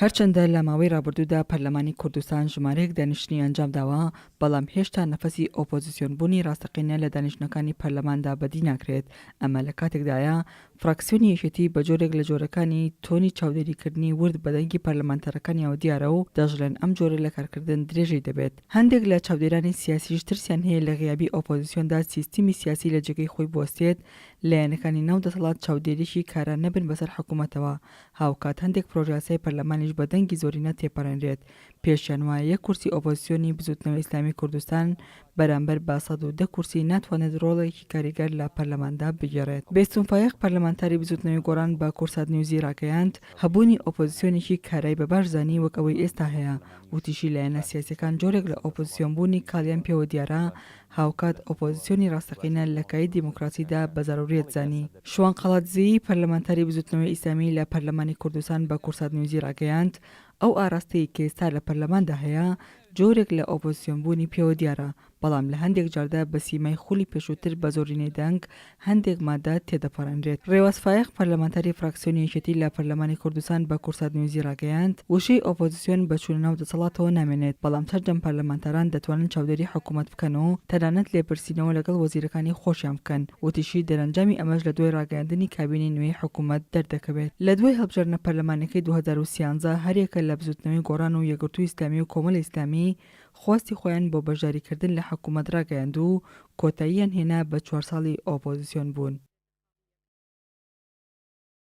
هەرچەندە لە ماوەی رابردوودا پەرلەمانی کوردستان ژمارەیەک دانیشتنی ئەنجامداوە، بەڵام هێشتا نەفەسی ئۆپۆزسیۆنبوونی راستەقینە لە دانیشتنەکانی پەرلەماندا بەدی ناکرێت، ئەمە لە کاتێکدایە فراکسیۆنی یەکێتی بە جۆرێک لە جۆرەکانی تۆنی چاودێریکردنی ورد بە دەنگی پەرلەمانتارەکانیەوە دیارە و دەشڵێن ئەم جۆرە لە کارکردن درێژەی دەبێت. هەندێک لە چاودێرانی سیاسیش ترسیان هەیە لە غیابی ئۆپۆزسیۆندا سیستمی سیاسی لە جێگەی خۆی بوەستێت، لایەنەکانی ناو دەسەڵات چاودێریی کارا نەبن بەسەر حکومەتەوە، هاوکات هەندێک پرۆژەیاسای پەرلەمانیش بە دەنگی زۆرینە تێپەڕێنرێت، پێشیان وایە یەک کورسی ئۆپۆزسیۆنی بزوتنەوەی ئیسلامی کوردستان بەرامبەر بە 110 کورسی ناتوانێت ڕۆڵێکی کاریگەر لە پەرلەماندا بگێڕێت. بێستون فایەق پەرلەمانتاری بزوتنەوەی گۆڕان بە کوردسات نیوزی ڕاگەیاند، هەبوونی ئۆپۆزسیۆنێکی کارای بە باش زانی وەک ئەوەی ئێستا هەیە، وتیشی لایەنە سیاسیەکان جۆرێک لە ئۆپۆزسیۆنبوونی کاڵیان پێوە دیارە، هاوکات ئۆپۆزسیۆنی ڕاستەقینە لە کایەی دیموکراسیدا بە زەروریەت زانی. شوان قەڵادزەیی پەرلەمانتاری بزوتنەوەی ئیسلامی لە پەرلەمانی کوردستان بە کوردسات نیوزی ڕاگەیاند، ئەو ئاراستەیەی کە ئێستا لە پەرلەماندا هەیە جۆرێک لە ئۆپۆزسیۆن بوونی پێوە دیارە، بەڵام لە هەندێک جاردا بە سیمای خولی پێشووتر بە زۆرینەی دەنگ هەندێک مادە تێدەپەڕێنرێت. ڕێواز فایەق پەرلەمانتاری فراکسیۆنی یەکێتی لە پەرلەمانی کوردستان بە کوردسات نیوزی ڕاگەیاند، وشەی ئۆپۆزسیۆن بە چوونە ناو دەسەڵاتەوە نامێنێت، بەڵام سەرجەم پەرلەمانتاران دەتوانن چاودێری حکوومەت بکەن و تەنانەت لێپرسینەوە لەگەڵ وەزیرەکانی خۆشیان بکەن، وتیشی، دەرەنجامی ئەمەش لە دوای ڕاگەیاندنی کابینەی نوێی حکوومەت دەردەکەوێت. لە دوای هەڵبژاردنە پەرلەمانیەکەی 2013 هەریەکە لە بزووتنەوەی گۆڕان و یەکگرتووی ئیسلامی و کۆمەڵی ئیسلامی خواستی خۆیان بۆ بەشداریکردن لە حکوومەت ڕاگەیاند و کۆتاییان هێنا بە چوار ساڵی ئۆپۆزسیۆن بوون.